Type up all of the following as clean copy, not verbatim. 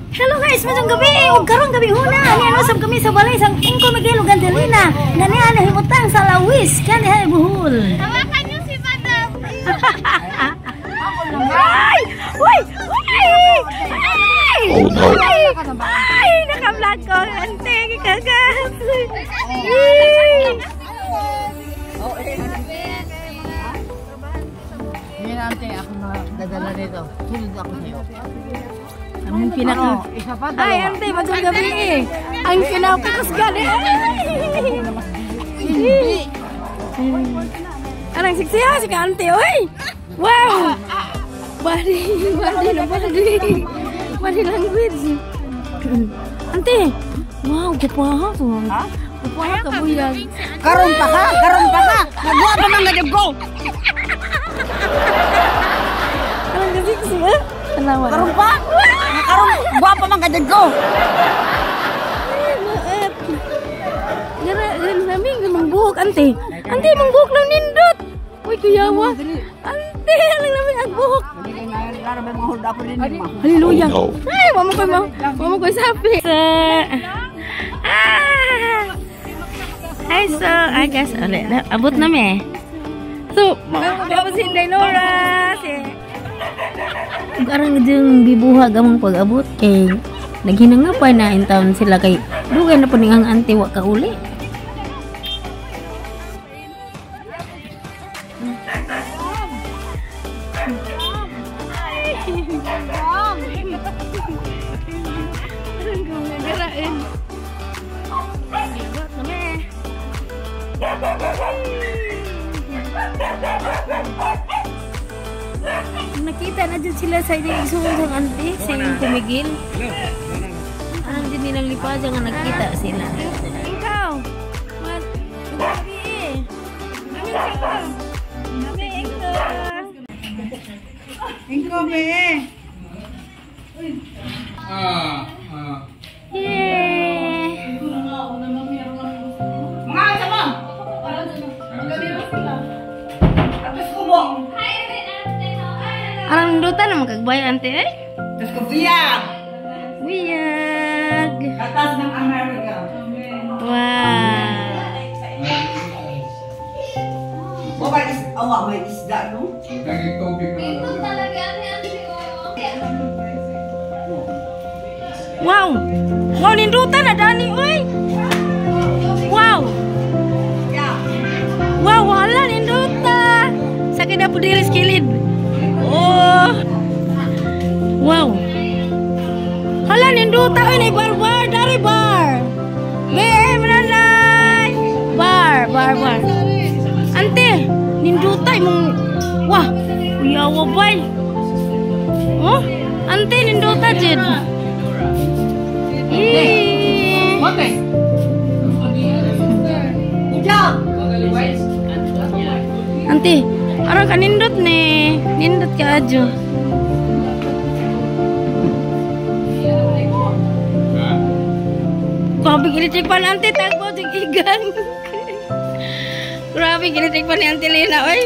Hello guys, maayong gabi. Ug karong gabi huna, ani ano sab kami sa balay sang Ingko Miguel ug Angelina. Nga niya nahimutang sa Lawis, kani hay Bohol. Hawakan niyo si Madam. Ay! Uy! Uy! Ay! Ay! Ay! Naka-vlog ko. Ante, kagas. Ay! Hindi na, ante, ako na dadala nito. Sunod ako sa'yo. Ang pinaka... Ano, isa pa, dalawa. Ay, ante, maayong gabi eh. Ang kinapitos gani. Ay! Arang siksiha si ka ante, oy! Wow! Body, body na body. Body language. Ante, wow, gupaha to. Ha? Gupaha ka buyag. Karon pa ka! Karon pa ka! Nagwa pa man nga go! Arang kasiksi, eh? Tanawa. Karon pa! Karon, gwa pa man nga go! Ay, maat. Gara, gara namin, mong buhok, ante. Ante, mong buhok lang nindot. Uy, kuyawa. Ante, alang namin ang buhok. Hallelujah. Ay, wamo koy mo. Wamo koy sapi. Sa Ah! Hi, so, I guess, ulit, abot na mi. So, mga si Inday Nora, si Ug arang diyang bibuhag among pag-abot kay naghinanga pa na in town sila kay dugay na po ni ang ante wa ka uli. Abot na mi. Nakita na dyan sila sa inyong igsuon ng ante, sa inyong kumigil. Anong din nilang lipa dyan nga nagkita sila. Ikaw! Mat, gabi eh. Kami Ingko. Ingko, me! Yay! Mga asa mo! Tapos kubo! Arang duta naman kagbay ante eh. Tapos kubiyag! Wiyag! Katas ng Amerika. Wow! Wa may awa may isda no? Ito talaga ni ante oh. Wow! Wow, ninduta na dani oy! Wow! Wow, wala ninduta! Sa kina po diri sa kilid. Oh! Wow! Hala ninduta oy nay bar bar dari bar. Be, mananay. Bar, bar, bar. Ante, ninduta imong wah, uyawa bay. Oh, ante ninduta jud. Eh. Ante, arang ka nindot ni. Nindot ka adyo. Grabe electric pan ante, tagbo jud igang. Grabe electric pan ni Ante Lena oy.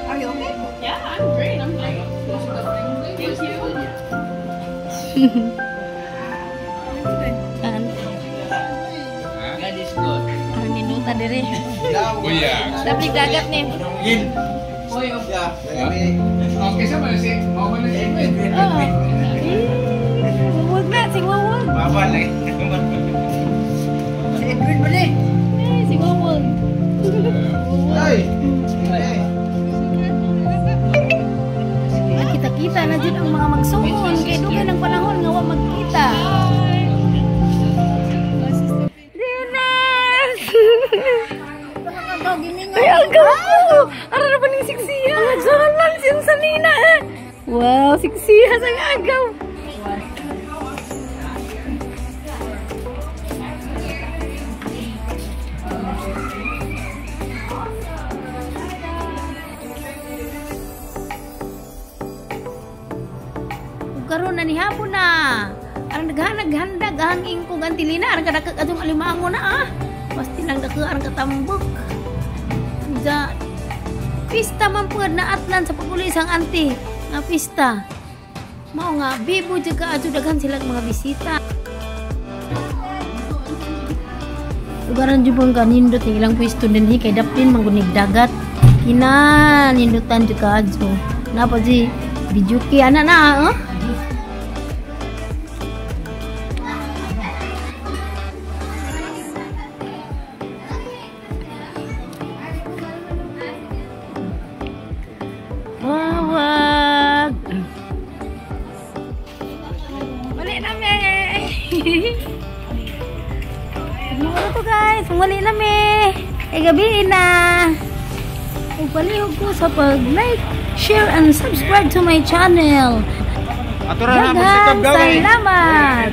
Are you okay? Yeah, I'm great. I'm great. Thank you. God is good. Ang ninduta diri. Buyag. Dapat dagat ni. Okay sa man si mao man si Edwin. Oo. Wag na, si Wawag. Baba lang. Si Edwin ba ni? Eh, si Wawag. Ay! Nakita-kita na dyan ang mga magsuon. Kay dugay ng panahon nga wa magkita. Dinas! Ay, ang gawa! Ara na ba ning siksiya? Ang jalan siyang sanina eh. Wow, siksiya sa agaw. Ug karon na ni hapon na. Arang naghanag-handag ang ingkog antilina arang kadakag atong alimango na ah. Basti lang dako arang katambok. Ja pista man pud na atlan sa paguli isang anti nga pista. Mao nga bibo jud ka adto, daghan sila mga bisita. Lugaran jud pong kanindot ang ilang pwesto dinhi kay daplin man gunig dagat. Kina nindutan jud kaadto. Napa di bijuki ana na, oh. Wawag. Mali na me. Ano to, guys? Muli na me. Ay, gabi na. Ug palihog ko sa pag-like, share, and subscribe to my channel. Ato ra na Daghang magsikap gawin. salamat!